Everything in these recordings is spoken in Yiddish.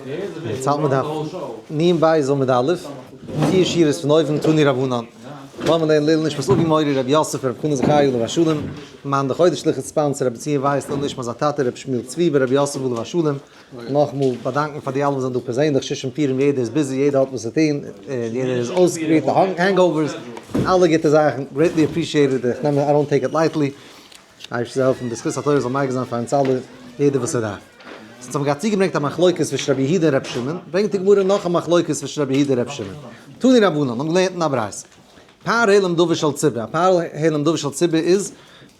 יעצט האלט מען דף נ בית עמוד א', פיר שורות פון אויבן, תנו רבנן. לאמיר לערנען לעילוי נשמת אבי מורי רבי יוסף רבי חנא זכרי' עליו השלום, מאן די חודש ליכוד sponsor רבי ציון ווייס לעילוי נשמת זיין טאטע רבי שמואל צבי ברבי יוסף עליו השלום, נאכאמאל באדאנקן פאר די אלע וואס זענען דא פערזענליך, שושן פורים יעדער איז busy יעדער האט וואס צו טון, און יעדער איז אויסגערוהט די hangovers, און אלע גוטע זאכן, greatly appreciated, איך נעם I don't take it lightly. אייבערשטער זאל העלפן די זכות התורה זאל מגין זיין פאר אונז אלע, יעדער וואס ער דארף. אונז האבן געהאט צוגעברענגט א מחלוקת צווישן רבי יהודה און רבי שמעון, ברענגט די גמרא נאך א מחלוקת צווישן רבי יהודה און רבי שמעון. תנו רבנן, האבן געלערנט אין א ברייתא. פר העלם דבר של ציבור, א פר העלם דבר של ציבור איז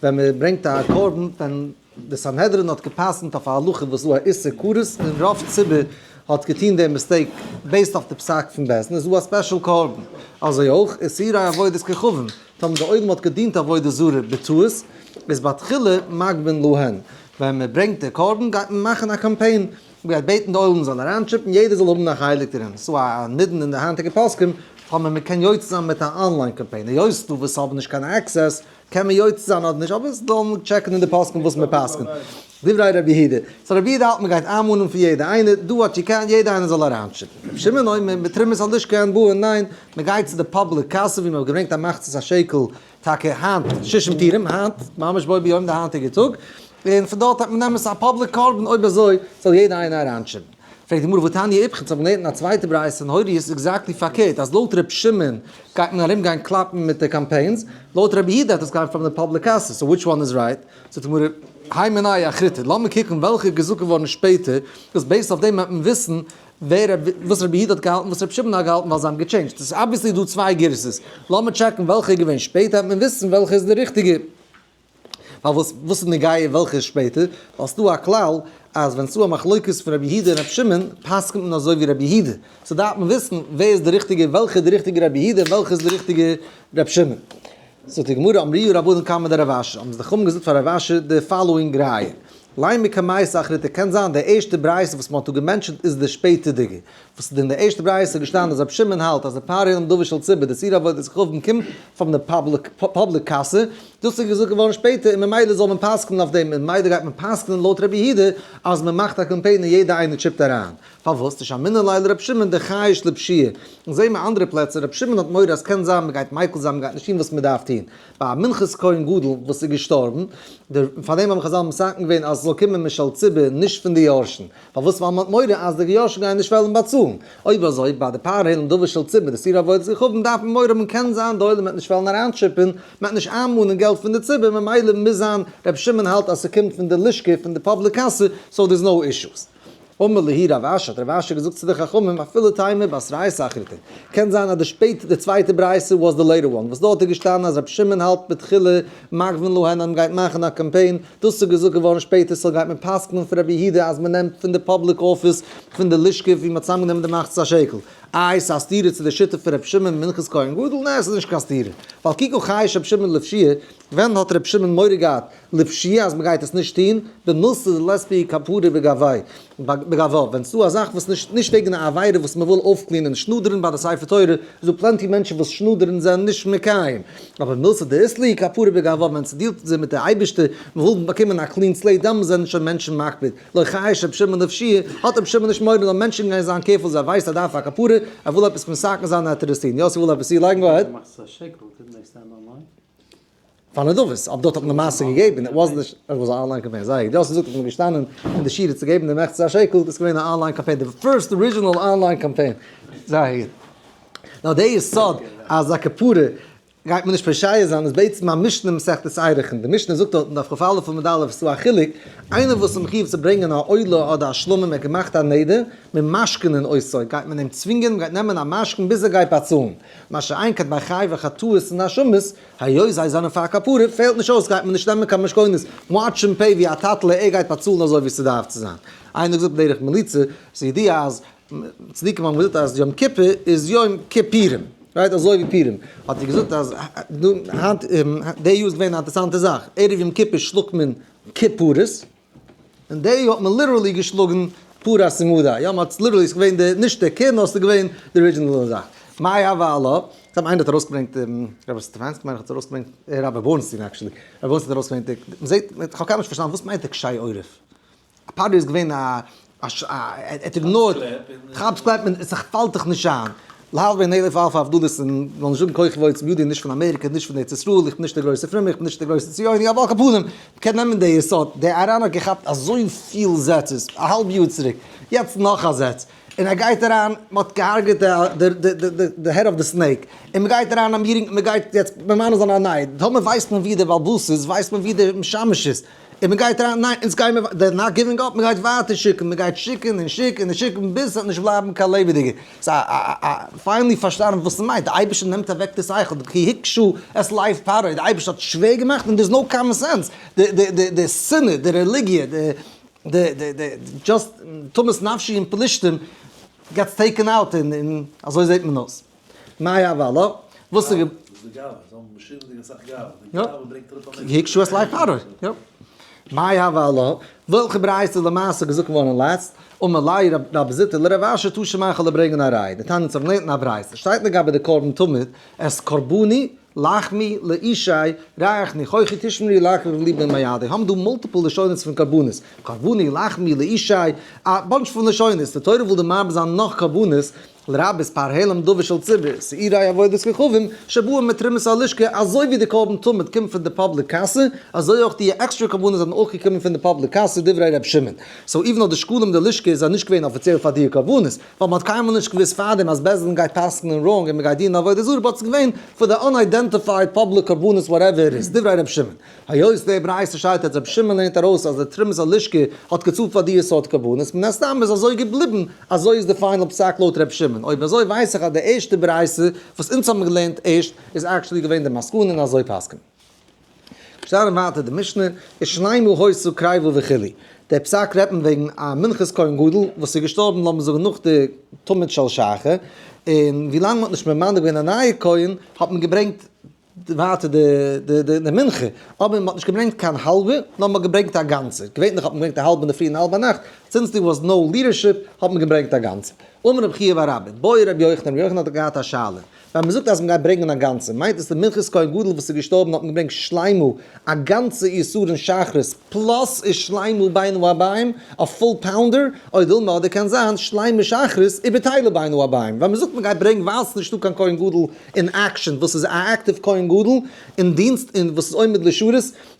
ווען מען ברענגט א קרבן ווען די סנהדרין האט גע'פסק'נט אויף א הלכה וואס איז דא א איסור כרת און רוב ציבור האט געטון דעם mistake based אויף די פסק פון בית דין איז דא א special קרבן. אזוי אויך ושעירי עבודת כוכבים, טאמער די עולם האט געדינט עבודה זרה בטעות, איז בתחילה מגבין להן, ווען מען ברענגט די קרבן גייט מען מאכן א קאמפיין, מען גייט בעטן די עולם זאל אריינטשיפן, יעדער זאל האבן א חלק דערין, ס'איז דא א נידון אין די היינטיגע פוסקים, טאמער מען קען יוצא זיין מיט א online קאמפיין, היות ס'דא וואס האבן נישט קיין access, קען מען יוצא זיין אדער נישט, אבער זאל מען טשעקן אין די פוסקים וואס מען פסק'נט. דברי רבי יהודה, so רבי יהודה האלט מען גייט איינמאנען פון יעדע איינער, do what you can, יעדע איינער זאל אריינטשיפן. רבי שמעון אומר, מתרומת הלשכה הן באין, ניין, מען גייט צו די public קאסע ווי מען האט געברענגט א מחצית השקל, טאקע היינט, שושן פורים, היינט, ממש בו ביום די היינטיגע טאג, און פון דארט האט מען נעמען עס א public קרבן, אויב אזוי זאל יעדע איינער אריינטשיפן. פרעגט די גמרא והתניא איפכא, אונז האבן געלערנט אין א צווייטע ברייתא אין הוריות איז exactly פארקערט אז לויט ר' שמעון גייט מען ארום גיין קלאפן מיט די קאמפיינס, לויט רבי יהודה האט עס גיין from די public קאסע, so which one is right? זאגט די גמרא, הי מינייהו אחריתי, לאמיר קוקן וועלכע איז געזאגט געווארן שפעטער, וואס based אויף דעם וועט מען וויסן ווער וואס רבי יהודה האט געהאלטן וואס רבי שמעון האט געהאלטן ווייל זיי האבן געטשעינדזשט, עס איז obviously דא צוויי גירסות, לאמיר טשעקן וועלכע איז געווען שפעטער וועט מען וויסן וועלכע איז די ריכטיגע. ווייל וואס וואס איז נוגע וועלכע איז שפעטער? ווייל ס'דא א כלל אז ווען ס'דא א מחלוקת פון רבי יהודה און רבי שמעון פסק'נט מען אזוי ווי רבי יהודה, so דארף מען וויסן ווער איז די ריכטיגע וועלכע איז די ריכטיגע רבי יהודה און וועלכע איז די ריכטיגע רבי שמעון. זאגט די גמרא אמרוה רבנן קמיה דרב אשי, האבן די חכמים געזאגט פאר רב אשי די following ראיה, לימא קמייתא אחריתי קען זיין די ערשטע ברייתא וואס מ'האט דא געמענטשענט איז די שפעטערדיגע, וואס איז אין די ערשטע ברייתא געשטאנען אז רבי שמעון האלט אז די פר העלם דבר של ציבור די שעירי עבודת כוכבים קומט פון די public קאסע, דאס איז געזאגט געווארן שפעטער און ממילא זאל מען פסק'נען אויף דעם און ממילא גייט מען פסק'נען לויט רבי יהודה אז מען מאכט א קאמפיין און יעדער איינער טשיפט אריין. פארוואס? דשמעינן ליה לרבי שמעון דחייש לפשיעה. און זעהן מיר אנדערע פלעצער רבי שמעון האט מורא אז קען זיין מען גייט מיקל זיין מען גייט נישט טון וואס מען דארף טון. ביי א מנחת כהן גדול וואס איז געשטארבן, פאר דעם האבן חזל מתקן געווען אז עס זאל קומען משל ציבור נישט פון די יורשים. פארוואס? ווייל מען האט מורא אז די יורשים גייען נישט וועלן באצאלן. אויב אזוי, ביי די פר העלם דבר של ציבור, די שעירי עבודת כוכבים, דארף מען מורא האבן קען זיין די עולם וועט נישט וועלן אריינטשיפען, מען וועט נישט איינמאנען געלט פון די ציבור, ממילא מוז זיין רבי שמעון האלט אז ס'קומט פון די לשכה פון די public קאסע, so there's no issues. אמר להו רב אשי, האט רב אשי געזאגט צו די חכמים, אפילו תימא בתרייתא אחריתי, קען זיין אז די שפעט די צווייטע ברייתא was the later one, וואס דארט איז געשטאנען אז רבי שמעון האלט בתחילה מגבין להן אז מען גייט מאכן א קאמפיין, דאס איז געזאגט געווארן שפעטער so גייט מען פסק'נען פון רבי יהודה אז מען נעמט פון די public office פון די לשכה ווי מען האט צוזאמגענומען די מחצית השקל. איי ס'איז א סתירה צו די שיטה פון רבי שמעון מנחת כהן גדול? נע ס'איז נישט קיין סתירה, ווייל כי קא חייש רבי שמעון לפשיעה, ווען האט רבי שמעון מורא געהאט לפשיעה אז מ'גייט עס נישט טון, במילתא דלית בהו כפרה בגויה, בגויה, ווען ס'דא א זאך וואס נישט נישט וועגן א עבירה וואס מ'וויל אויפקלינען שנאדערן ביי די ספר תורה, איז דא plenty מענטשן וואס שנאדערן זענען נישט מקיים, אבער מילתא דאית להו כפרה בגויה ווען ס'דילט זיך מיט די אייבערשטער, מ'וויל באקומען א clean slate דאן זענען שוין מענטשן מקפיד, לא חייש רבי שמעון לפשיעה, האט רבי שמעון נישט מורא נאר מענטשן גייען זיין careful זיי ווייסט ער דארף א כפרה, ער וויל עפעס מתקן זיין ער האט עס טון, יאסי וויל עפעס צולייגן go ahead. פאר נדבות, אבער דארט האט מען למעשה געגעבן, it wasn't it was א online קאמפיין, זייער גוט, יאסי זאגט אז מען איז געשטאנען אין די שורה צו געבן די מחצית השקל, דאס איז געווען א online קאמפיין, די first original online קאמפיין, זייער גוט. נאר די יסוד אז א כפרה גייט מען נישט פושע זיין איז בעצם א משנה מסכת ערכין, די משנה זאגט דארט אין דף כ"א עמוד א' ס'איז דא א חילוק, איינער וואס איז מחיוב צו ברענגען א עולה אדער א שלמים ער האט געמאכט א נדר, ממשכנין אותו, גייט מען אים צווינגען, מ'גייט נעמען א משכון ביז ער גייט באצאלן, מה שאין כן ביי חייבי חטאות און אשמות, היות זיי זענען פאר כפרה, פעלט נישט אויס גייט מען נישט נעמען קיין משכונות, watch and pay ווי א טאטעלע ער גייט באצאלן אזוי ווי ס'דארף צו זיין. איינער האט געזאגט בדרך מליצה, ס'איז ידוע אז צדיקים האבן געזאגט אז יום כיפור איז יום כיפורים, right אזוי ווי פורים, האט ער געזאגט אז היינט די יאר איז געווען א אינטערעסאנטע זאך, ערב יום כיפור שלאגט מען כפרות, און די יאר האט מען literally געשלאגן פרס ומדי, יא מען האט literally, ס'איז געווען די, נישט די קינד נאר ס'איז געווען די original זאך. מאי הוה עלה, סתם איינער האט ארויסגעברענגט, רבי סטעפאנסקי מיין איך האט עס ארויסגעברענגט, רבי בורנסטין actually, רבי בורנסטין האט ארויסגעברענגט, מען זעט, איך האב קיינמאל נישט פארשטאנען וואס מיינט די קשי עורף? א פרעה איז געווען א. ער האט ignore ט, כאפסט קלעפ און עס פאלט דיך נישט איין. להבדיל בין אלף אלפי הבדלות און זאל נישט זאגן כוחי ועוצם ידי נישט פון אמעריקע נישט פון ארץ ישראל איך בין נישט דער גרויסער פרומער איך בין נישט דער גרויסער ציוני אבער על כל פנים מ'קען נעמען די יסוד דער אראן האט געכאפט אזויפיל זעצעס א האלב יאר צוריק יעצט נאך א זעץ און ער גייט אריין מ'האט געהארגעט די head of the snake און מ'גייט אריין א meeting מ'גייט יעצט ממנה זיין א נייע טאמער ווייסט מען ווי דער בעל הבית איז ווייסט מען ווי דער משמש איז. און מען גייט אריין, ניין אונז גיימער, they're not giving up, מען גייט ווייטער שיקן, מען גייט שיקן און שיקן און שיקן ביז ס'וועט נישט בלייבן קיין לעבעדיגע. ס'איז א א א finally פארשטאנען וואס ס'מיינט, די אייבערשטער נעמט אוועק די שכל, כי הקשה את לב פרעה, די אייבערשטער האט שווער געמאכט און there's no common sense, די די די די שנאה, די רעליגיע, די די די די just תמות נפשי עם פלשתים gets taken out און אזוי זעט מען אויס. מאי הוה עלה? וואס איז. דאס איז די גאווה, זיי האבן משונה'דיג אסאך גאווה, די גאווה ברענגט אראפ א מענטש. הקשו את לב פרעה, יא. מאי הוה עלה? וועלכע ברייתא איז למעשה געזאגט געווארן לעצט? אמר ליה רב זוטא לרב אשי תא שמע כ'וועל ברענגען א ראיה, דתניא אונז האבן געלערנט אין א ברייתא, שטייט לגבי די קרבן תמיד, את קרבני לחמי לאשי ריח ניחוחי תשמרו להקריב לי במועדי, האבן דא multiple לשונות פון קרבנות, קרבני לחמי לאשי, א bunch פון לשונות, די תורה וויל דא מרבה זיין נאך קרבנות, לרבות פר העלם דבר של ציבור, שעירי עבודת כוכבים, שבאו מתרומת הלשכה, אזוי ווי די קרבן תמיד קומט פון די public קאסע, אזוי אויך די עקסטרע קרבנות זענען אויך געקומען פון די public קאסע, דברי ר' שמעון. so even though די שקלים דלשכה איז נישט געווען אפיציעל פאר די קרבנות, ווייל מ'האט קיינמאל נישט געוואוסט פארדעם אז בית דין גייט פסק'נען wrong און מ'גייט דינען עבודה זרה, but ס'איז געווען פאר די unidentified public קרבנות whatever it is, דברי ר' שמעון. היות די ברייתא שטייט אז רבי שמעון לערנט ארויס אז די תרומת הלשכה האט געצאלט פאר די סארט קרבנות, מן הסתם איז אזוי געבליבן, אזוי איז די final פסק לויט רבי שמעון, אויב אזוי ווייס איך אז די ערשטע ברייתא וואס אונז האבן געלערנט ערשט איז actually געווען די מסקנא און אזוי פסק'נט. שטייט ווייטער די משנה, ושלימה היתה קריבה וכו', דער פסק רעדט מען וועגן א מנחת כהן גדול וואס איז געשטארבן לאמיר זאגן נאך די תמיד של שחר, און ווי לאנג מען האט נישט ממנה געווען א נייע כהן האט מען געברענגט ווייטער די מנחה, אבער מען האט נישט געברענגט קיין האלבע, נאר מען האט געברענגט א גאנצע, געווענליך האט מען געברענגט א האלבע אינדערפרי און א האלבע ביינאכט, since there was no leadership האט מען געברענגט א גאנצע. אמר רבי חייא בר אבא, בעי רבי יוחנן, רבי יוחנן האט געהאט א שאלה, ווען מען זאגט אז מען גייט ברענגען א גאנצע, מיינט עס די מנחת כהן גדול וואס איז געשטארבן האט מען געברענגט שלימה א גאנצע עשרון שחרית plus ושלימה בין הערבים, א full pounder, או דילמא אדער קען זיין שלימה שחרית ובטלה בין הערבים, ווען מען זאגט מען גייט ברענגן ווייל ס'איז נישטא קיין כהן גדול אין action וואס איז א active כהן גדול אין דינסט און וואס איז עומד לשירות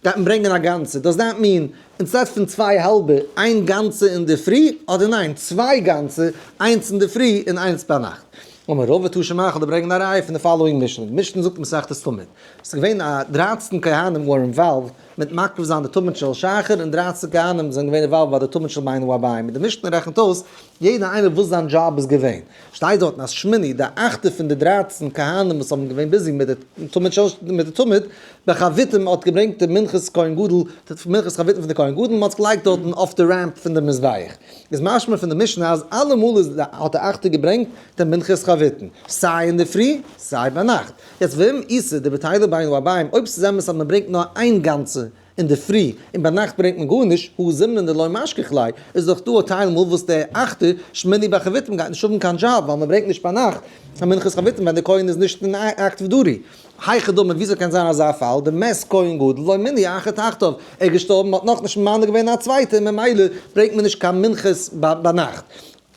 גייט מען ברענגען א גאנצע, does that mean instead פון צוויי האלבע איין גאנצע אינדערפרי אדער ניין צוויי גאנצע איינס אינדערפרי און איינס ביינאכט? אמר רבא תא שמע כ'וועל דיר ברענגען א ראיה פון די following משנה, די משנה זאגט מסכת תמיד, ס'איז געווען א דרייצן כהנים were involved מיט מקריב זיין די תמיד של שחר און דרייצן כהנים זענען געווען involved ביי די תמיד של בין הערבים און די משנה רעכנט אויס יעדע איינער וואס זיין דזשאב איז געווען. שטייט דארטן אז שמיני, די אכטע פון די דרייצן כהנים וואס האבן געווען busy מיט די תמיד של מיט די תמיד, בחביתים האט געברענגט די מנחת כהן גדול, די מנחת חביתים פון די כהן גדול, מען האט עס געלייגט דארטן אויף די ramp פון די מזבח. איז משמע פון די משנה אז אלעמאל איז האט די אכטע געברענגט די מנחת חביתים, סיי אינדערפרי סיי ביינאכט. יעצט ואם איתא דבטלה בין הערבים, אויב ס'איז אמת אז מען ברענגט נאר איין גאנצע אינדערפרי און ביינאכט ברענגט מען גארנישט, הא זימנין דלא משכח ליה, איז דאך דא א טייל מאל וואס דער אכטער, שמיני בחביתים גייט נישט האבן קיין דזשאב ווייל מען ברענגט נישט ביינאכט קיין מנחת חביתים ווען דער כהן איז נישט אין active duty. היכי דמי וויאזוי קען זיין אזא פאל, דמת כהן גדול לא מינו אחר תחתיו, ער איז געשטארבן מען האט נאכנישט ממנה געווען א צווייטער ממילא ברענגט מען נישט קיין מנחת ביינאכט.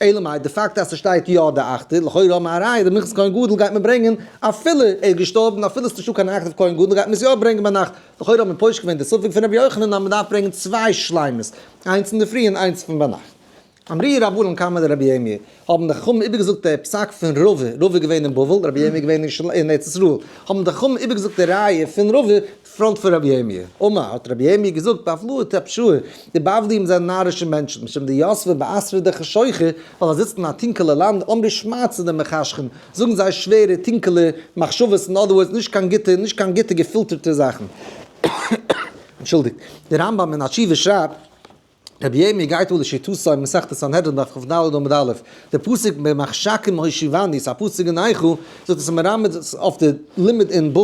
אלא מאי, די פאקט אז ס'שטייט יא די אכטער, לכאורה האבן מיר א ראיה, די מנחת כהן גדול גייט מען ברענגען אפילו ער איז געשטארבן, אפילו ס'איז נישטא קיין active כהן גדול גייט מען עס יא ברענגען ביינאכט, לכאורה האט מען פושט געווען די ספק פון רבי יוחנן אז מ'דארף ברענגען צוויי שלימות, איינס אינדערפרי און איינס פון ביינאכט. אמרוה רבנן קמיה דרבי ירמיה, האבן די חכמים איבערגעזאגט די פסק פון רבא, רבא איז געווען אין בבל, רבי ירמיה איז געווען אין ארץ ישראל, האבן די חכמים איבערגעזאגט די ראיה פון רבא front פון רבי ירמיה. אמר, האט רבי ירמיה געזאגט, בבלאי טפשאי, די בבליים זענען נארישע מענטשן, משום דיתבי באתרא דחשוכא, ווייל זיי זיצן אין א טונקעלע לאנד, אמרי שמעתתא דמחשכין, זאגן זיי שווערע טונקעלע מחשבות, in other words, נישט קיין גוטע, נישט קיין גוטע געפילטערטע זאכן. אנטשולדיגט. דער רמב ם אין א תשובה שרייבט. רבי ירמי' גייט אן לשיטתו אין מסכת סנהדרין דף כד עמוד א', די פסוק במחשכים הושיבני, ס'איז א פסוק אין איכה, זאגט עס מרמז אויף די לימוד אין בבל,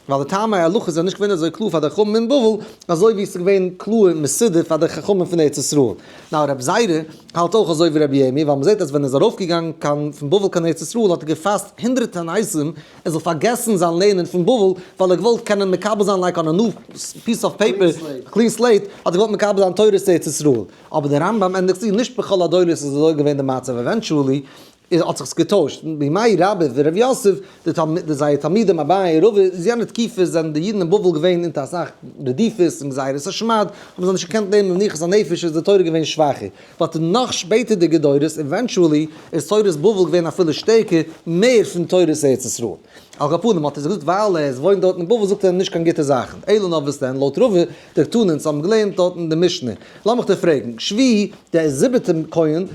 ווייל די טעמי הלכה זענען נישט געווען אזוי קלאר פאר די חכמים אין בבל, אזוי ווי עס איז געווען קלאר און מסודר פאר די חכמים פון ארץ ישראל. now רבי זירא האלט אויך אזוי ווי רבי ירמי', ווייל מ'זעט אז ווען ער איז ארויפגעגאנגען קיין פון בבל קיין ארץ ישראל האט ער געפאסט הונדרעט תעניתים ער זאל פארגעסן זיין לערנען פון בבל, ווייל ער האט געוואלט קענען מקבל זיין like on a new piece of paper, clean slate, האט ער געוואלט מקבל זיין תורת ארץ ישראל. ישראל. אבער דער רמב ם ענדיגט צו, נישט בכל הדורות איז אזוי געווען די מצב, eventually איז האט זיך עס געטוישט, בימי רבה ורב יוסף, די תלמידים, זייער תלמידים אביי און רבא, איז יענע תקופה זענען די אידן אין בבל געווען אונטער אסאך רדיפות און גזירות השמד, האבן זיי נישט געקענט לערנען במנוחת הנפש איז די תורה געווען שוואכער, but אין נאך שפעטערדיגע דורות eventually איז תורת בבל געווען אפילו שטערקער מער פון תורת ארץ ישראל. על כל פנים האט ער זיי געזאגט ווייל ער וואוינט דארט אין בבל זאגט ער נישט קיין גוטע זאכן, אלא נאר וואס דען לויט רבא דקתני אונז האבן געלערנט דארט אין די משנה. לאמיך דיר פרעגן, שביעי, דער זיבעטער כהן,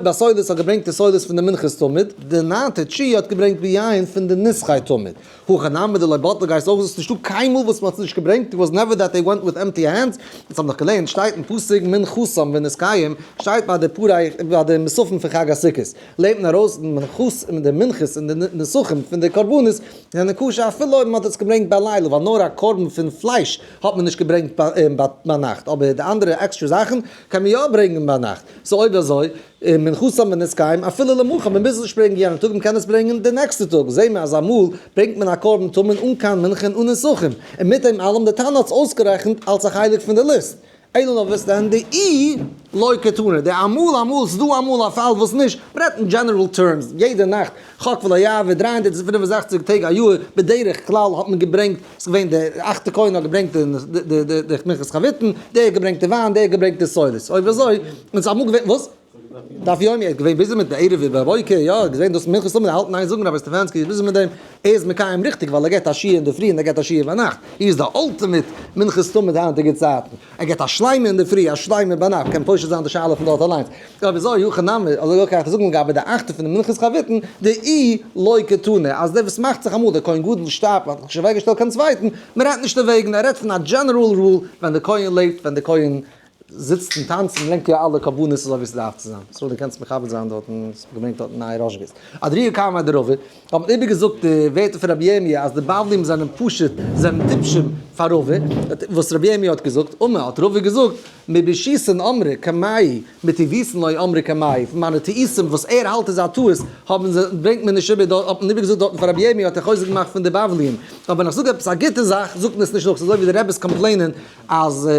בסולת האט געברענגט די סולת פון די מנחת תמיד, די ניינטע תשיעי האט געברענגט ביין פון די נסכי תמיד. הכא נמי דלא בטל גייסט אויך זאגסט נישטא קיינמאל וואס מען האט עס נישט געברענגט, it was never that they went with empty hands, אונז האבן דאך געלערנט, שטייט אין פסוק מנחתם ונסכיהם, שטייט ביי די פרי ביי די מוספים פון חג הסוכות, לערנט מען ארויס מנחת די מנחות און די נסכים פון די קרבנות זענען כשר אפילו אויב מען האט עס געברענגט בלילה, ווייל נאר א קרבן פון פלייש האט מען נישט געברענגט ביינאכט, אבער די אנדערע עקסטרע זאכן קען מען יא ברענגען ביינאכט, so אויב אזוי, מנחתם ונסכיהם אפילו למחר, מען מוז עס נישט ברענגען יענע טאג, מען קען עס ברענגען די נעקסטע טאג, זעהן מיר אז אמאל ברענגט מען א קרבן תמיד אן קיין מנחה און אן נסכים, און מיט דעם אלעם די תנא האט עס אויסגערעכנט אלס א חלק פון די ליסט. אלא נאר וואס דען דאי לא קתני, די אמאל אמאל ס'דא אמאל א פאל וואס נישט, מ'רעדט אין general terms, יעדע נאכט חק ולא יעבור 365 טעג א יאר, בדרך כלל האט מען געברענגט, ס'איז געווען די אכטע כהן האט געברענגט די די מנחת חביתין, דער האט געברענגט די וויין, דער האט געברענגט די סולת, אויב אזוי, און ס'איז אמאל געווען, וואס? דף יומי, ער איז געווען busy מיט די ערב ובבוקר, יא, געזען דאס מנחת תמיד, האלטן איין זאגן רבי סטעפאנסקי איז busy מיט דעם, ער איז מקיים ריכטיג ווייל ער געבט א שיעור אינדערפרי און ער געבט א שיעור ביינאכט, ער איז די ultimate מנחת תמיד היינטיגע צייטן, ער געבט א שלימה אינדערפרי א שלימה ביינאכט, קען פושט זיין די שאלה פון דארט אליינס, אויב אזוי הכי נמי, אזוי אויך קען איך זאגן לגבי די אכטע פון די מנחת חביתין, דאי לא קתני, אז דער וואס מאכט זיך אמאל דער כהן גדול שטארבט מען האט נישט אוועקגעשטעלט קיין צווייטן, מען רעדט נישט דערוועגן, ער רעדט פון א general rule ווען דער כהן לעבט ווען דער כהן זיצט און טאנצט און ברענגט יא אלע קרבנות אזוי ווי ס'דארף צו זיין. ישראל דו קענסט מכבד זיין דארט און געברענגט דארט נייע ראשגעס. אדריה קמיה דרבא האט מען איבערגעזאגט די ווערטער פון רבי ירמי' אז די בבלים זענען פשוט זענען טיפשים פאר רבא, וואס רבי ירמי' האט געזאגט, אמר האט רבא געזאגט, מבישותין אמרי קמאי, מטעותין לא אמרי קמאי, פון מיינע טעותים וואס ער האלט איז א טעות האבן זיי ברענגט מען נישט איבער דארט האט מען איבערגעזאגט דארטן פאר רבי ירמי' האט ער חוזק געמאכט פון די בבלים, אבער ווען איך זאג עפעס א גוטע זאך זאגט מען עס נישט נאך, ס'איז אזוי ווי די רעבעס complain ען אז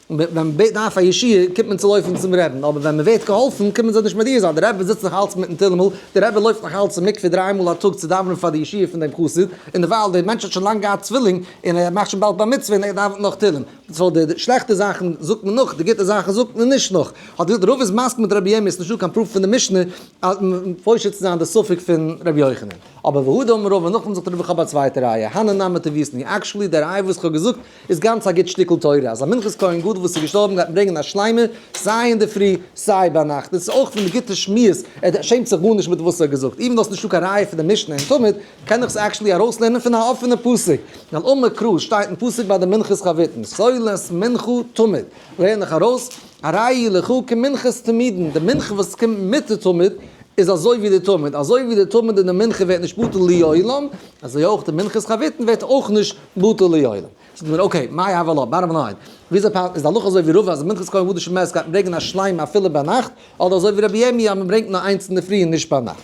ווען מען בעט דארף א ישועה קומט מען צו לויפן צום רעבין, אבער ווען מען ווערט געהאלפן קומט מען זיי נישט מודיע זיין, דער רבי זיצט נאך אלץ מיטן תהילים'ל, דער רבי לויפט נאך אלץ צום מקווה דריי מאל א טאג צו דאווענען פאר די ישועה פון דעם חסיד, און דערווייל דער מענטש האט שוין לאנג געהאט צווילינג און ער מאכט שוין באלד בר מצוה און ער דאווענט נאך תהילים. so די שלעכטע זאכן זאגט מען נאך, די גוטע זאכן זאגט מען נישט נאך. האט געזאגט רבא איז מסכים מיט רבי ירמי', עס איז נישטא קיין proof פון די משנה אז פושט צו זיין די ספק פון רבי יוחנן. אבער והדר אמר רבא, נאכדעם זאגט רבא איך האב א צווייטע ראיה, הני נמי טיבותא, actually די ראיה וואס איך האב געזאגט איז גאנץ א גוט שטיקל תורה אז א מנחת כהן גדול וואס איז געשטארבן גייט מען ברענגען א שלימה סיי אינדערפרי סיי ביינאכט, דאס איז אויך פון די גוטע שמועות, ער שעמט זיך גארנישט מיט וואס ער האט געזאגט, even though ס'איז נישטא קיין ראיה פון די משנה און תמיד, קען איך עס actually ארויסלערנען פון א אפענע פסוק, ווייל אמר קרא שטייט אין פסוק ביי די מנחת חביתין, סולת מנחה תמיד, לערן איך ארויס, הרי היא לך כמנחת תמידין, די מנחה וואס קומט מיט די תמיד איז אזוי ווי די תמיד, אזוי ווי די תמיד און די מנחה ווערט נישט בטל לעולם, אזוי אויך די מנחת חביתין ווערט אויך נישט בטל לעולם. זאגט מען okay, מאי הוה עלה, bottom line, וויאזוי פאלט איז די הלכה אזוי ווי רבא אז מנחת כהן גדול שמת גייט מען ברענגען א שלימה אפילו ביינאכט, אדער אזוי ווי רבי ירמי' אז מען ברענגט נאר איינס אינדערפרי און נישט ביינאכט.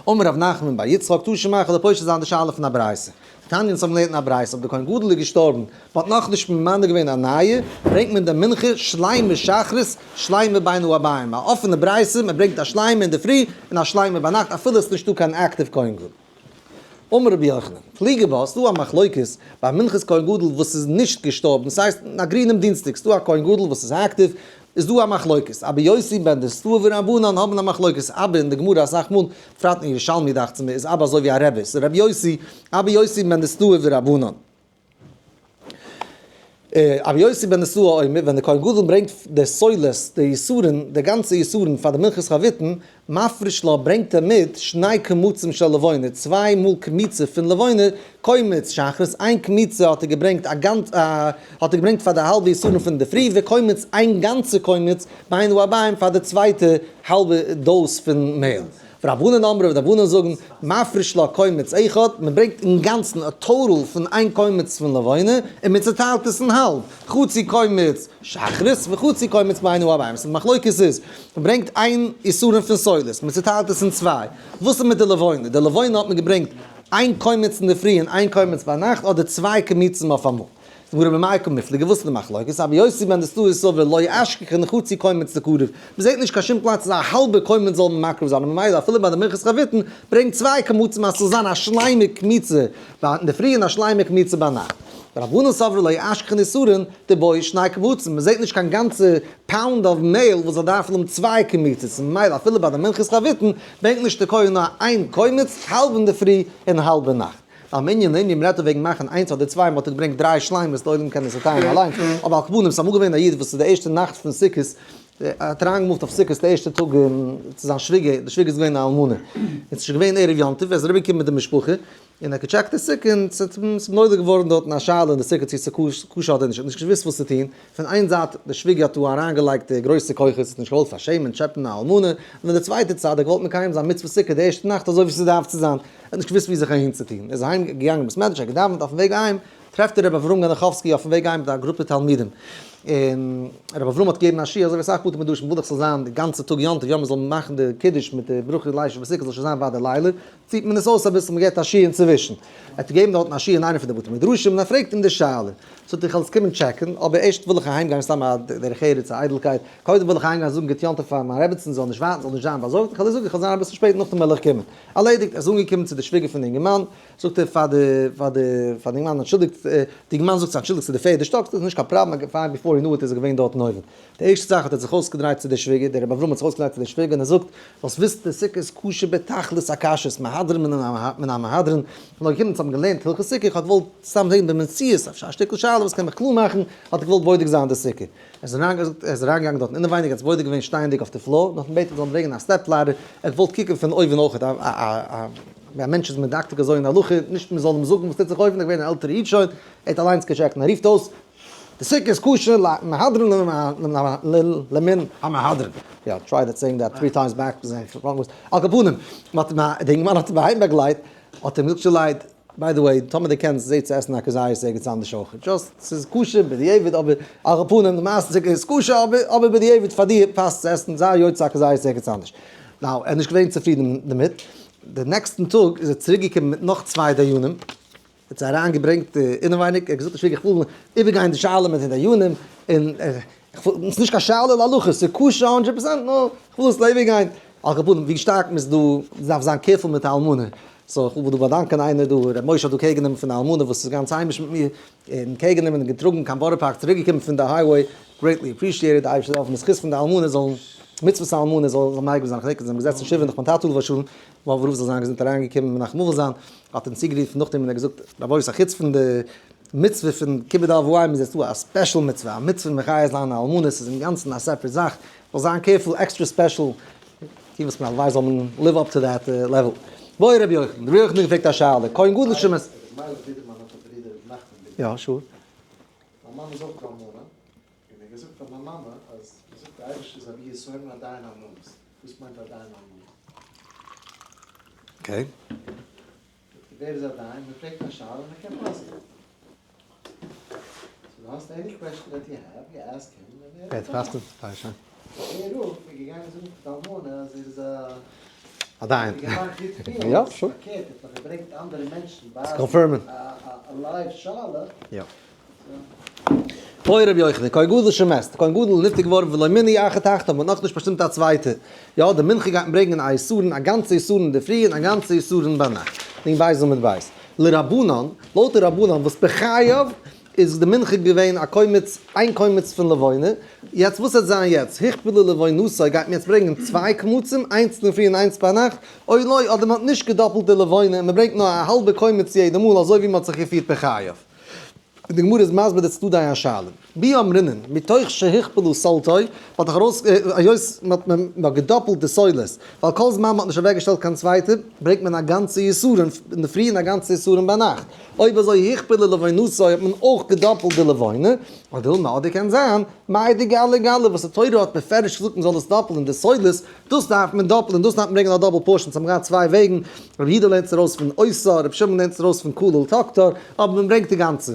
אמר רב נחמן בר יצחק תא שמע כ'וועל פושט זיין די שאלה פון א ברייתא. תניא אונז האבן געלערנט אין א ברייתא אויב די כהן גדול איז געשטארבן, מען האט נאכנישט ממנה געווען א נייע, ברענגט מען די מנחה שלימה שחרית שלימה בין הערבים, א אפענע ברייתא, מען ברענגט א שלימה אינדערפרי און א שלימה ביינאכט אפילו עס איז נישטא קיין active כהן גדול. אמר רבי יוחנן, פליגי בה, ס'דא א מחלוקת ביי מנחת כהן גדול וואס איז נישט געשטארבן, ס'הייסט אין א גרינעם דינסטאג, ס'דא א כהן גדול וואס איז active, איז דא א מחלוקת, אבא יוסי בן דוסתאי ורבנן האבן א מחלוקת, אבא אין די גמרא אסאך מאל, בפרט אין ירושלמי דאכט זיך מיר, איז אבא אזוי ווי א רבי, ס'איז רבי יוסי, אבא יוסי בן דוסתאי ורבנן. אבא יוסי בן דוסתאי אומר, ווען דער כהן גדול ברענגט די סולת, די עשרון, די גאנצע עשרון פאר די מנחת חביתין, מפריש לה, ברענגט ער מיט, שני קמצים של לבונה, צוויי מאל קמיצה פון לבונה, קומץ שחרית, איין קמיצה האט ער געברענגט א גאנץ א האט ער געברענגט פאר די האלבע עשרון פון די פרי, וקומץ איין גאנצע קומץ בין הערבים פאר די צווייטע האלבע dose פון מעהל. ורבנן אמרי, די רבנן זאגן, מפריש לה קומץ אחד, מען ברענגט אינגאנצן א total פון איין קומץ פון לבונה, און מען צוטיילט עס אין האלב, חצי קומץ שחרית וחצי קומץ בין הערבים. סאו די מחלוקת איז, מען ברענגט איין עשרון פון סולת, מען צוטיילט עס אין צוויי, וואס איז מיט די לבונה? די לבונה האט מען געברענגט איין קומץ אינדערפרי און איין קומץ ביינאכט, אדער צוויי קמיצים אויף אמאל? די גמרא במאי קא מיפלגי, וואס איז די מחלוקת? רבי יוסי בן דוסתאי סבר לא אשכחן חצי קומץ לקרב, מען זעט נישט קיין שום פלאץ אז א האלבע קומץ זאל מען מקריב זיין, און ממילא אפילו ביי די מנחת חביתין ברענג צוויי קמצים אז ס'זאל זיין א שלימה קמיצה אינדערפרי און א שלימה קמיצה ביינאכט. ורבנן סברי לא אשכחן עשרון דבעי שני קמצים, מען זעט נישט קיין גאנצע pound of מעהל וואס זאל דארפן האבן צוויי קמיצות, און ממילא אפילו ביי די מנחת חביתין ברענגט נישט די כהן נאר איין קומץ, האלב אינדערפרי און האלב ביינאכט. מענין לענין מ'רעדט דא וועגן מאכן איינס אדער צוויי, מ'האט דא געברענגט דריי שלימות, די עולם קען עס צעטיילן אליינס, אבער על כל פנים ס'איז אמאל געווען א איד וואס איז די ערשטע נאכט פון סוכות, ער האט אריינגעמופט אויף סוכות די ערשטע טאג צו זיין שוויגער, די שוויגער איז געווען א אלמנה, און ס'איז שוין געווען ערב יום טוב, ער איז אריבערגעקומען מיט די משפחה, און ער האט געטשעקט די סוכה און ס'איז נולד געווארן דארטן א שאלה אין די סוכה צו ס'איז כשר אדער נישט, ער האט נישט געוואוסט וואס צו טון, פון איין זייט די שוויגער האט דא אריינגעלייגט די גרויסע כוחות, האט נישט געוואלט פארשעמען, טשעפען א אלמנה, און פון די צווייטע צד האט געוואלט מקיים זיין מצוות סוכה די ערשטע נאכט אזוי ווי ס'דארף צו זיין, ער האט נישט געוואוסט ווי זיך אהין צו טון, ער איז אהיים געגאנגען בית מדרש, ער האט געדאווענט, אויפן וועג אהיים טרעפט ער רבי אברהם גענעכאווסקי אויפן וועג אהיים מיט א גרופע תלמידים, און רבי אברהם האט געגעבן א שיעור אזוי ווי אסאך בתי מדרשים וויל דאך ס'זאל זיין די גאנצע טאג יום טוב, יא מ'זאל מאכן די קידוש מיט די ברכה לישב בסוכה זאל שוין זיין ביי די לילה, ציט מען עס אויס אביסל, מ'געבט א שיעור אינצווישן. ער האט געגעבן דארטן א שיעור אין איינע פון די בתי מדרשים, און ער פרעגט אים די שאלה. זאגט ער, איך וועל עס קומען טשעקן, אבער ערשט וויל איך אהיים גיין, סתם א דרך ארץ, א איידלקייט, קודם וויל איך אהיים גיין זאגן גוט יום טוב פאר מיין רעבעצן, זי זאל נישט ווארטן, זאל נישט זיין באזארגט, איך וועל איר זאגן איך וועל זיין אביסל שפעט, נאכדעם וועל איך קומען. ערלעדיגט, ער איז אנגעקומען צו די שוויגער פון די אינגערמאן, זאגט ער פאר די פאר די פאר די אינגערמאן, אנטשולדיגט, די אינגערמאן זאגט אנטשולדיגט, ס'איז די פערדע שטאק, ס'איז נישט קיין פראבלעם, fine, before you knew it איז ער געווען דארטן אויבן. די ערשטע זאך האט ער זיך אויסגעדרייט צו דער שוויגער, דער רבי אברהם האט זיך אויסגעדרייט צו דער שוויגער און ער זאגט, זאלסט וויסן די סוכה איז כשר בתכלית הכשרות, מהדרין מן המהדרין, איך בין נאר געקומען צו האבן געלערנט הלכות סוכה, איך האב געוואלט סתם זען במציאות, אפשר א שטיקל שאלה וואס קען מיך קלאר מאכן, האט ער געוואלט בודק זיין די סוכה. ער איז אריינגעגאנגען דארטן אינעווייניג, ער האט עס בודק געווען שטייענדיג אויף די floor, נאכדעם בעט ער זאל אים ברענגען א step ladder, ער האט געוואלט קוקן פון אויבן אויך, א מענטש איז מדקדק אזוי אין הלכה, נישט מען זאל אים זאגן וואס טוט זיך אויבן, ער איז געווען א עלטערע איד שוין, ער האט אליינס געטשעקט און ער רופט אויס, די סוכה איז כשר למהדרין למן המהדרין. יא, try that saying that three times back, על כל פנים, די אינגערמאן האט אים אהיים באגלייט, האט אים געזאגט שלייט, by the way, טאמער די קענסט זעה צו עסן א כזית ערגעץ אנדערש אויך, just ס'איז כשר בדיעבד אבער על כל פנים די מעשה סוכה איז כשר אבער בדיעבד פאר דיר פאסט צו עסן זיי יוצא א כזית ערגעץ אנדערש. now, ער איז נישט געווען צופרידן דערמיט, די נעקסטן טאג איז ער צוריק געקומען מיט נאך צוויי דיינים, האט זיי אריינגעברענגט אינעווייניג, ער האט געזאגט איך וויל איבערגיין די שאלה מיט די דיינים, און עס איז נישט קיין שאלה להלכה, עס איז כשר הונדרעט פראצענט, נאר איך וויל עס איבערגיין, על כל פנים ווי שטארק מען איז דא, מען דארף זיין careful מיט א אלמנה, so איך וויל דא באדאנקען איינער דא, ר' משה האט דא קעיר גענומען פון די אלמנה וואס איז גאנץ היימיש מיט מיר, און קעיר גענומען און געטראגן קיין בארא פארק, צוריק געקומען פון די highway, greatly appreciated, די אייבערשטער זאל העלפן די זכות פון די אלמנה זאל, מצוות האלמנה זאל מגין זיין, כ'דענק אז זיי האבן געזעצן שבעה נאך מיין טאטע עליו השלום, וואו רב זאל זיין געזונט אריינגעקומען מנחם אבל זיין, האט אים צוגערופן נאכדעם און ער האט געזאגט, רבותי חוץ פון די מצוה פון כיבוד אב ואם איז עס דא א special מצוה, א מצוה מחיה זיין א אלמנה, ס'איז אינגאנצן א separate זאך, זאל זיין careful, extra special, טון וואס מען הלוואי זאל מען live up to that level. בעי רבי יוחנן, רבי יוחנן האט געפרעגט א שאלה, כהן גדול שמת. יא, sure. מיין מאמע איז אויך אלמנה, און ער האט געזאגט פאר מיין מאמע אז מ'זאגט די אייבערשטער איז אבי יתומים עדיין אלמנות, וואס מיינט עדיין אלמנות? okay. ווער איז א דיין? מען פרעגט א שאלה און מען קען פסק'נען. so דו האסט any question that you have, you ask him און ער ער פסק'נט. זייער שיין. דער רב איז געגאנגען זאגן פאר די אלמנה אז ער איז א א דיין. ער האט געמאכט גוט פיל. יא, sure. פארקערט, ער האט נאך געברענגט אנדערע מענטשן צו confirm ען. א live שאלה. יא. בעי רבי יוחנן, כהן גדול שמת, די כהן גדול איז נפטר געווארן ולא מינו אחר תחתיו, מ'האט נאכנישט באשטימט א צווייטע. יא, די מנחה גייט מען ברענגען א עשרון, א גאנצע עשרון אינדערפרי און א גאנצע עשרון ביינאכט. נ בית עמוד בית. לרבנן, לויט די רבנן וואס בחייו איז די מנחה געווען א קומץ, איין קומץ פון לבונה, יעצט וואס וועט זיין יעצט, הוכפלה לבונתו גייט מען יעצט ברענגען צוויי קמצים, איינס אינדערפרי און איינס ביינאכט, או לא, אדער מען האט נישט געדאפלט די לבונה און מען ברענגט נאר א האלבע קומץ יעדע מאל אזוי ווי מען האט זיך געפירט בחייו. און די גמרא איז מסביר די צדדי השאלה. מי אמרינן, מתוך שהכפילו סולתו, מ'האט דאך ארויס, היות מ'האט מ'האט געדאפלט די סולת, ווייל כל זמן מ'האט נישט אוועקגעשטעלט קיין צווייטע, ברענגט מען א גאנצע עשרון אינדערפרי און א גאנצע עשרון ביינאכט. אויב אזוי הכפילו לבונתו האט מען אויך געדאפלט די לבונה, או דילמא אדער קען זיין, מאי דגלי גלי וואס די תורה האט בפירוש געזאגט מ'זאל עס דאפלען די סולת, דאס דארף מען דאפלען, דאס דארף מען ברענגען א double portion, ס'האבן געהאט צוויי וועגן, רבי יהודה לערנט עס ארויס פון אותה, רבי שמעון לערנט עס ארויס פון כליל תקטר, אבער מען ברענגט די גאנצע.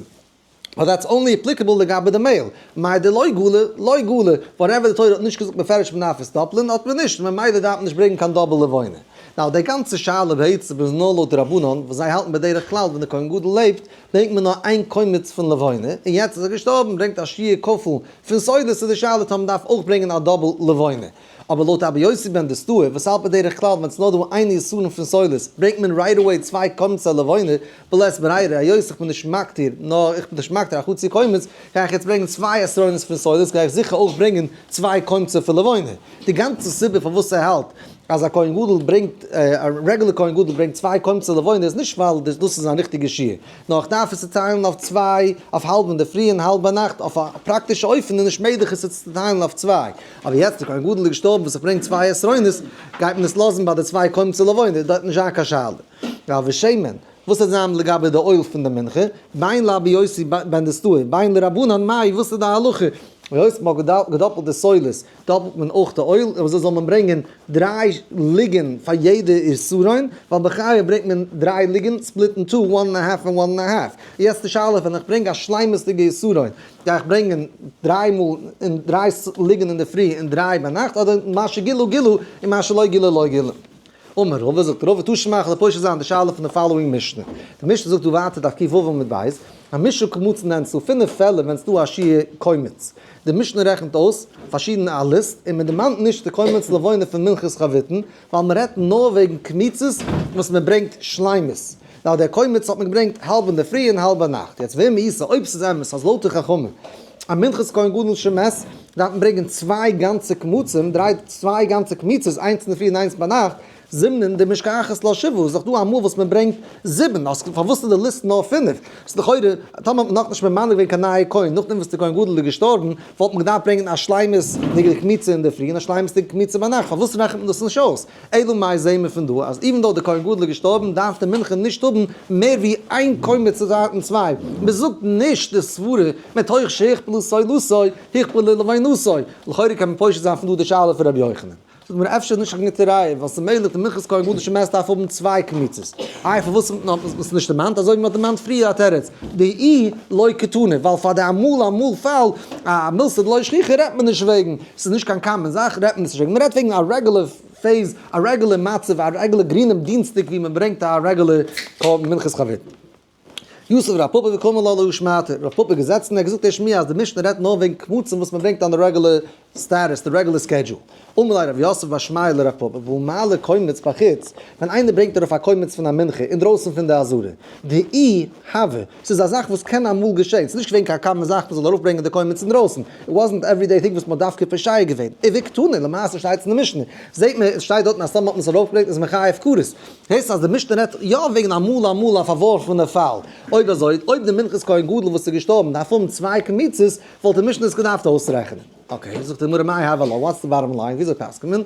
But that's only applicable לגבי די מעהל, מאי דלא גלי, לא גלי, whatever די תורה האט נישט געזאגט מפרש מען דארף עס דאפלען, האט מען נישט, ממילא דארף מען נישט ברענגען קיין double לבונה. Now די גאנצע שאלה בעצם איז נאר לויט די רבנן, וואס זיי האלטן בדרך כלל ווען די כהן גדול לעבט, ברענגט מען נאר איין קומץ פון לבונה, און יעצט איז ער געשטארבן ברענגט א שיעור כפול פון סולת, איז די שאלה טאמער מ'דארף אויך ברענגען א double לבונה. אבער לויט אבא יוסי בן דוסתאי וואס האלט בדרך כלל ווען ס'נאר דא איין יתרון פון סולת ברענגט מען right away צוויי קומצי לבונה, בלית ברירה היות איך בין נישט מקטיר נאר איך בין נישט מקטיר א חצי קומץ גיי איך יעצט ברענגען צוויי עשרונות פון סולת גיי איך זיכער אויך ברענגען צוויי קומצי פון לבונה. די גאנצע סיבה פארוואס ער האלט אז א כהן גדול ברענגט א רעגולער כהן גדול ברענגט צוויי קומצי לבונה איז נישט ווייל דאס איז זיין ריכטיגע שיעור, נאר איך דארף עס צוטיילן אויף צוויי, אויף האלב אינדערפרי און האלב ביינאכט, אויף א פראקטישע אופן איז נישט מעגליך עס צו צוטיילן אויף צוויי, אבער יעצט די כהן גדול איז געשטארבן וואס איך ברענג צוויי עשרונות, גייט מען עס לאזן ביי די צוויי קומצי לבונה, דארט נישט זיין קיין שאלה. רב ושמן, וואס וועט זיין לגבי די oil פון די מנחה, בין לאבי יוסי בן דוסתאי, בין לרבנן מאי, וואס איז די הלכה? היות מען האט געדאפלט די סולת, דאפלט מען אויך די oil, אויב אזוי זאל מען ברענגען דריי לוגין פאר יעדע עשרון, ווייל בחייו ברענגט מען דריי לוגין split אין two, one and a half און one and a half. יעצט די שאלה ווען איך ברענג א שלימות'דיגע עשרון, גיי איך ברענגען דריי מאל און דריי לוגין אינדערפרי און דריי ביינאכט, אדער מה שגילו גילו און מה שלא גילו לא גילו. אמר רבא, זאגט רבא, תא שמע כ'וועל פושט זיין די שאלה פון די following משנה. די משנה זאגט דא ווייטער דף ק"ו עמוד ב', חמשה קמצין הן, ס'דא פינף פעלער ווען ס'דא א שיעור קומץ. די משנה רעכנט אויס פארשידענע א list און מען דערמאנט נישט די קומץ לבונה פון מנחת חביתין, ווייל מען רעדט נאר וועגן קמיצות וואס מען ברענגט שלימות. נאר דער קומץ האט מען געברענגט האלב אינדערפרי און האלב ביינאכט. יעצט ואם איתא, אויב ס'איז אמת אז לויט די חכמים א מנחת כהן גדול שמת דארף מען ברענגען צוויי גאנצע קמצים, דריי צוויי גאנצע קמיצות, איינס אינדערפרי און איינס ביינאכט, זימנין דמשכחת לה שבעה, איז דאך דא אמאל וואס מען ברענגט זיבן, אז פארוואס איז די list נאר פינף? ס'איז לכאורה, טאמער האט מען נאכנישט ממנה געווען קיין נייע כהן נאכדעם וואס די כהן גדול איז געשטארבן, וואלט מען געדארפט ברענגען א שלימות'דיגע קמיצה אינדערפרי און א שלימות'דיגע קמיצה ביינאכט, פארוואס רעכנט מען דאס נישט אויס? אלא מאי זעהן מיר פון דא אז even though די כהן גדול איז געשטארבן דארף די מנחה נישט האבן מער ווי איין קומץ צו זייטן צוויי, מען זאגט נישט די סברה מתוך שהכפלו סולתו הכפלו לבונתו, לכאורה קען מען פושט זיין פון דא די שאלה פון רבי יוחנן. זאגט מען אפשר איז נישט קיין גוטע ראיה ווייל ס'איז מעגליך די מנחת כהן גדול שמת דארף האבן צוויי קמיצות, איי פארוואס האט מען עס נישט דערמאנט אזוי ווי מען האט דערמאנט פריער א תירוץ דאי לא קתני ווייל פאר די אמאל אמאל פאל א מילתא דלא שכיחא רעדט מען נישט וועגן ס'איז נישט קיין common זאך רעדט מען נישט וועגן, מ'רעדט וועגן א רעגולער phase, א רעגולער מצב, א רעגולער גרינעם דינסטאג ווי מ'ברענגט א רעגולער קרבן מנחת חביתין. יתיב רב פפא וקאמר לה להא שמעתא, רב פפא איז געזעצן און ער האט געזאגט די שמועה אז די משנה רעדט נאר וועגן קמצים וואס מ'ברענגט on די רעגולער status, די רעגולער schedule. אמר ליה רב יוסף בר שמעיה לרב פפא, והא מעלה קומץ בחוץ, ווען איינער ברענגט ארויף א קומץ פון א מנחה אינדרויסן פון די עזרה, דאי הוה, ס'איז א זאך וואס קען אמאל געשען, ס'איז נישט געווען קיין common זאך מ'זאל ארויפברענגען די קומץ אינדרויסן, it wasn't everyday thing וואס מ'האט דווקא פושע געווען, וקתני, למעשה שטייט עס אין די משנה, זעט מען עס שטייט דארטן אז טאמער האט מען עס ארויפגעברענגט איז מען חייב כרת, הייסט אז די משנה רעדט יא וועגן אמאל אמאל א פארווארפענע פאל, אויב אזוי אויב די מנחת כהן גדול וואס איז געשטארבן דארף האבן צוויי קמיצות וואלט די משנה עס געדארפט אויסרעכענען. Okay, זאגט די גמרא מאי הוה עלה, what's the bottom line, וויאזוי פסק'נט מען?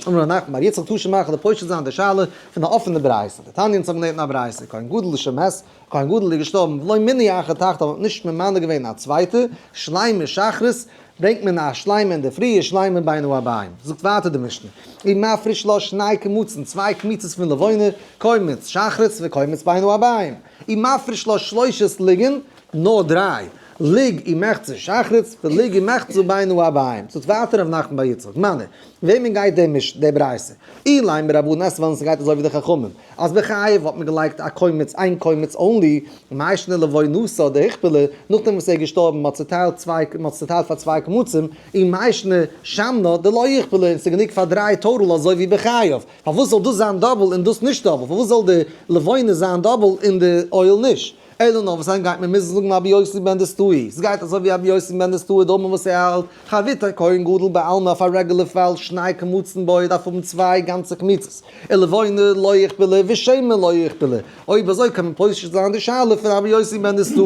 אמר ר' נחמן בר יצחק תא שמע כ'וועל פושט זיין די שאלה פון די אפענע ברייתא, דתניא אונז האבן געלערנט אין א ברייתא, כהן גדול שמת, כהן גדול איז געשטארבן ולא מינו אחר תחתיו האט נישט ממנה געווען א צווייטע, שלימה שחרית, ברענגט מען א שלימה אינדערפרי און שלימה בין הערבים. זאגט ווייטער די משנה, ומפריש לה שני קמצין, צוויי קמיצות פון לבונה, קומץ שחרית וקומץ בין הערבים. ומפריש לה שלושת לוגין, נאר דריי, לוג ומחצה שחרית ולוג ומחצה בין הערבים. זאגט ווייטער ר' נחמן בר יצחק, מני, וועמען גייט די משנה, די ברייתא? אילימא רבנן אז ווען ס'גייט אזוי ווי די חכמים, אז בחייו האט מען געלייגט א קומץ, איין קומץ only, מאי שנא לבונתא דהוכפלה, נאכדעם וואס ער איז געשטארבן, מ'האט צוטיילט צוויי, מ'האט צוטיילט פאר צוויי קמצים, און מאי שנא שמנה דלא הוכפלה, און ס'איז גענוג פאר דריי total אזוי ווי בחייו. פארוואס זאל דאס זיין double און דאס נישט double? פארוואס זאל די לבונה זיין double און די oil נישט? אלא נאר וואס היינט גייט מען מוזן זאגן אבי יוסי בן דוסתאי, ס'גייט אזוי ווי אבי יוסי בן דוסתאי דאמר וואס ער האלט, חביתי כהן גדול בעלמא אויף א רעגולער פאל שני קמצין בעי דארף האבן צוויי גאנצע קמיצות, ולבונה לא הוכפלה ושמן לא הוכפלה, אויב אזוי קען מען פושט זיין די שאלה פון אבי יוסי בן דוסתאי,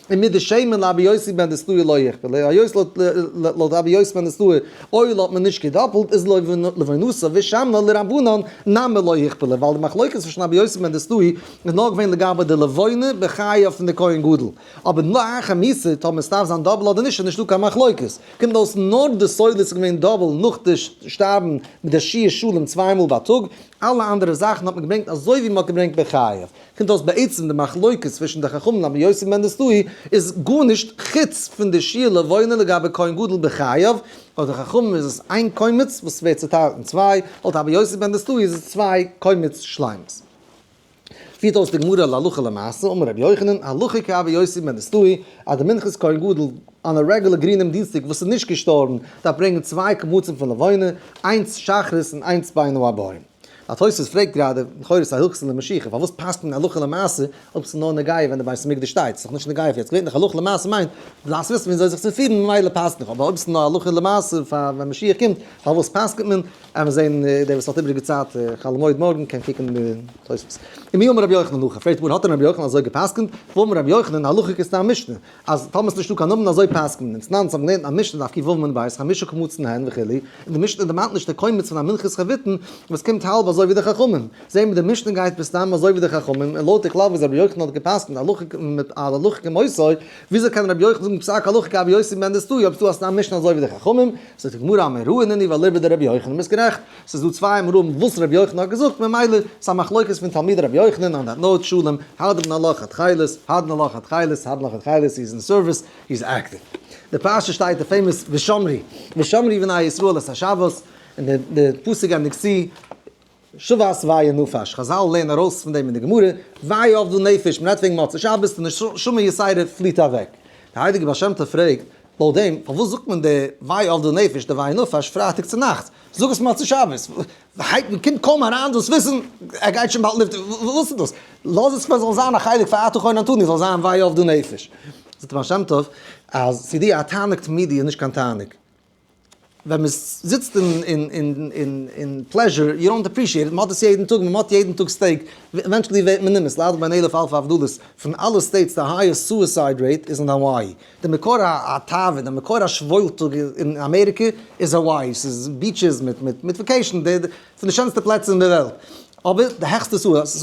און מיט די שמן לאבי יוסי בן דוסתאי לא הוכפלה, היות לויט אבי יוסי בן דוסתאי oil האט מען נישט געדאפלט איז לבונתא ושמנה לרבנן נמי לא הוכפלה, ווייל די מחלוקת צווישן אבי יוסי בן דוסתאי איז נאר געווען לגבי די לבונה בחייו. בחייו פון די כהן גדול. אבער נאך המיתה, טאמער עס דארף זיין double אדער נישט איז נישטא קיין מחלוקת. קומט אויס נאר די סולת איז געווען double נאך די שטארבן מיט די שיעור שלם צוויי מאל בייטאג, אלע אנדערע זאכן האט מען געברענגט אזוי ווי מען האט געברענגט בחייו. קומט אויס בעצם די מחלוקת צווישן די חכמים און רבי יוסי בן דוסתאי איז גארנישט חוץ פון די שיעור לבונה לגבי כהן גדול בחייו, לויט די חכמים איז עס איין קומץ וואס ווערט צוטיילט אין צוויי, לויט רבי יוסי בן דוסתאי איז עס צוויי קומץ שלימות. פירט אויס די גמרא להלכה למעשה, אמר רבי יוחנן, הלכה כרבי יוסי בן דוסתאי, אז די מנחת כהן גדול אן א regular גרינעם דינסטאג וואס איז נישט געשטארבן דארף ברענגען צוויי קמצים פון לבונה, איינס שחרית און איינס בין הערבים. א תוספות פרעגט גראדע, לכאורה איז א הלכתא למשיחא, פארוואס פאסט מען הלכה למעשה אויב ס'איז נאר נוגע ווען די בית המקדש שטייט? ס'איז דאך נישט נוגע אויף יעצט, געווענליך הלכה למעשה מיינט דארפסט וויסן וויאזוי זיך צו פירן ממילא פאסט נאך, אבער אויב ס'איז נאר הלכה למעשה פאר ווען משיח קומט, פארוואס פסק'נט מען? עמער זעהן דער וואס האט איבריגע צייט חול המועד מארגן קען קוקן די תוספות. ומי אמר רבי יוחנן הכי, פרעגט די גמרא האט דען רבי יוחנן אזוי געפסק'נט? והאמר רבי יוחנן הלכה כסתם משנה, אז טאמער ס'נישטא קיין נאמען אזוי פסק'נט מען, תנן אונז האבן געלערנט א משנה דף ק"ו עמוד ב' חמשה קמצין הן וכו', און די משנה דערמאנט נישט די קומץ פון א מנחת חביתין וואס קומט האלב אזוי ווי די חכמים, זעהן מיר די משנה גייט מסתם אזוי ווי די חכמים, און לויט די כלל וויאזוי רבי יוחנן האט געפסק'נט הלכה מיט א הלכה כמותו, וויאזוי קען רבי יוחנן זאגן פסק הלכה כרבי יוסי בן דוסתאי אויב ס'דא א סתם משנה אזוי ווי די חכמים? זאגט די גמרא אמוראי נינהו ואליבא דרבי יוחנן ביסט גערעכט, ס'איז דא צוויי אמוראים וואס רבי יוחנן האט געזאגט ממילא ס'איז א מחלוקת פון תלמידי רבי יוחנן on that note שלום הדרן עלך התכלת הדרן עלך התכלת הדרן עלך התכלת he is in service he is active די פרשה שטייט די famous ושמרו ושמרו בני ישראל את השבת און די פסוק ענדיגט צו שבת וינפש, חזל לערנען ארויס פון דעם אין די גמרא, ויאבדו נפש, מען רעדט וועגן מוצאי שבת און נשמה יתירה פליט אוועק. דער הייליגער בעל שם טוב פרעגט, לויט דעם, פארוואס זאגט מען די ויאבדו נפש, די וינפש פרייטאג צו נאכטס? זאג עס מוצאי שבת, מען קומט קוים אריין דאס וויסן, ער גייט שוין באלד נפטר, וואס איז דאס? לאז עס זאל זיין א חלק פאר אתה חוננתנו, זאל זיין ויאבדו נפש. זאגט דער בעל שם טוב, אז ס'איז דא א תענוג תמידי איז נישט קיין תענוג. ווען מען זיצט אין pleasure, you don't appreciate it, מען האט עס יעדן טאג, מען האט יעדן טאג steak, eventually ווערט מען נמאס, ליידער ביי אלף אלפי הבדלות, פון אלע states די highest suicide rate איז אין האוואי, די מקור התאווה, די מקור השוואוילטאג אין אמעריקע איז האוואי, ס'איז beaches מיט vacation, פון די שענסטע פלעצער אין די וועלט, אבער די העכסטע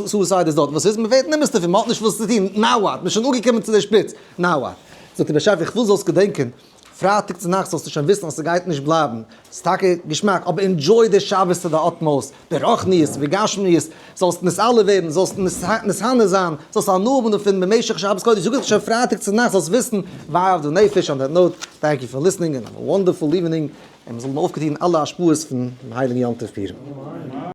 suicide איז דארט, וואס איז? מען ווערט נמאס דערפון, מען האט נישט וואס צו טון, now what? מען איז שוין אנגעקומען צו די שפיץ, now what? זאגט דער באשעפער איך וויל זאלסט געדענקען, פרייטאג צו נאכטס זאלסטו שוין וויסן אז ס'גייט נישט בלייבן, ס'איז טאקע געשמאק, אבער enjoy די שבת to the utmost, ברוחניות ובגשמיות, זאלסט נתעלה ווערן, זאלסט נתהנה זיין, זאלסט הנאה האבן דערפון במשך שבת קודש, זאג איך שוין פרייטאג צו נאכטס זאלסט וויסן, ויאבדו נפש, on that note, thank you for listening and have a wonderful evening, און מ'זאל האבן אויפגעטון אלע השפעות פון דעם הייליגן יום טוב פורים.